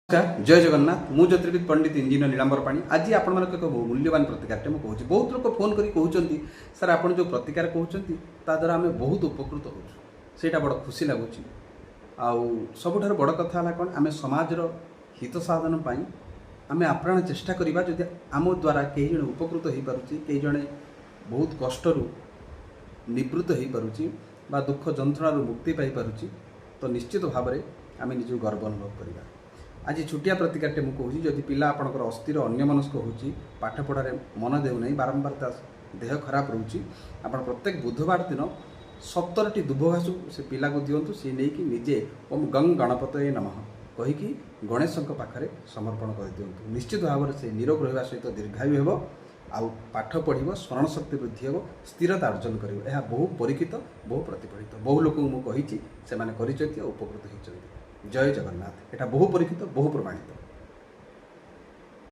ନମସ୍କାର, ଜୟ ଜଗନ୍ନାଥ। ମୁଁ ଜ୍ୟୋତିର୍ବିଦ ପଣ୍ଡିତ ଇଞ୍ଜିନିୟର ନୀଳାମ୍ବର ପାଣି। ଆଜି ଆପଣମାନଙ୍କୁ ଏକ ବହୁ ମୂଲ୍ୟବାନ ପ୍ରତିକାରଟେ ମୁଁ କହୁଛି। ବହୁତ ଲୋକ ଫୋନ୍ କରି କହୁଛନ୍ତି, ସାର୍, ଆପଣ ଯେଉଁ ପ୍ରତିକାର କହୁଛନ୍ତି, ତା ଦ୍ୱାରା ଆମେ ବହୁତ ଉପକୃତ ହେଉଛୁ। ସେଇଟା ବଡ଼ ଖୁସି ଲାଗୁଛି। ଆଉ ସବୁଠାରୁ ବଡ଼ କଥା ହେଲା କ'ଣ, ଆମେ ସମାଜର ହିତ ସାଧନ ପାଇଁ ଆମେ ଆପ୍ରାଣ ଚେଷ୍ଟା କରିବା। ଯଦି ଆମ ଦ୍ୱାରା କେହି ଜଣେ ଉପକୃତ ହୋଇପାରୁଛି, କେହି ଜଣେ ବହୁତ କଷ୍ଟରୁ ନିବୃତ୍ତ ହୋଇପାରୁଛି ବା ଦୁଃଖ ଯନ୍ତ୍ରଣାରୁ ମୁକ୍ତି ପାଇପାରୁଛି, ତ ନିଶ୍ଚିତ ଭାବରେ ଆମେ ନିଜକୁ ଗର୍ବ ଅନୁଭବ କରିବା। ଆଜି ଛୋଟିଆ ପ୍ରତିକାରଟେ ମୁଁ କହୁଛି। ଯଦି ପିଲା ଆପଣଙ୍କର ଅସ୍ଥିର, ଅନ୍ୟମନସ୍କ ହେଉଛି, ପାଠପଢ଼ାରେ ମନ ଦେଉନାହିଁ, ବାରମ୍ବାର ତା ଦେହ ଖରାପ ରହୁଛି, ଆପଣ ପ୍ରତ୍ୟେକ ବୁଧବାର ଦିନ 17ଟି ଦୁବ ଘାସକୁ ସେ ପିଲାକୁ ଦିଅନ୍ତୁ। ସେ ନେଇକି ନିଜେ "ଓମ୍ ଗଂ ଗଣପତୟେ ନମଃ" କହିକି ଗଣେଶଙ୍କ ପାଖରେ ସମର୍ପଣ କରିଦିଅନ୍ତୁ। ନିଶ୍ଚିତ ଭାବରେ ସେ ନିରୋଗ ରହିବା ସହିତ ଦୀର୍ଘାୟୁ ହେବ ଆଉ ପାଠ ପଢ଼ିବ, ସ୍ମରଣ ଶକ୍ତି ବୃଦ୍ଧି ହେବ, ସ୍ଥିରତା ଅର୍ଜନ କରିବ। ଏହା ବହୁ ପରୀକ୍ଷିତ, ବହୁ ପ୍ରତିଫଳିତ। ବହୁ ଲୋକଙ୍କୁ ମୁଁ କହିଛି, ସେମାନେ କରିଛନ୍ତି ଆଉ ଉପକୃତ ହେଇଛନ୍ତି। ଜୟ ଜଗନ୍ନାଥ। ଏଇଟା ବହୁ ପରୀକ୍ଷିତ, ବହୁ ପ୍ରମାଣିତ।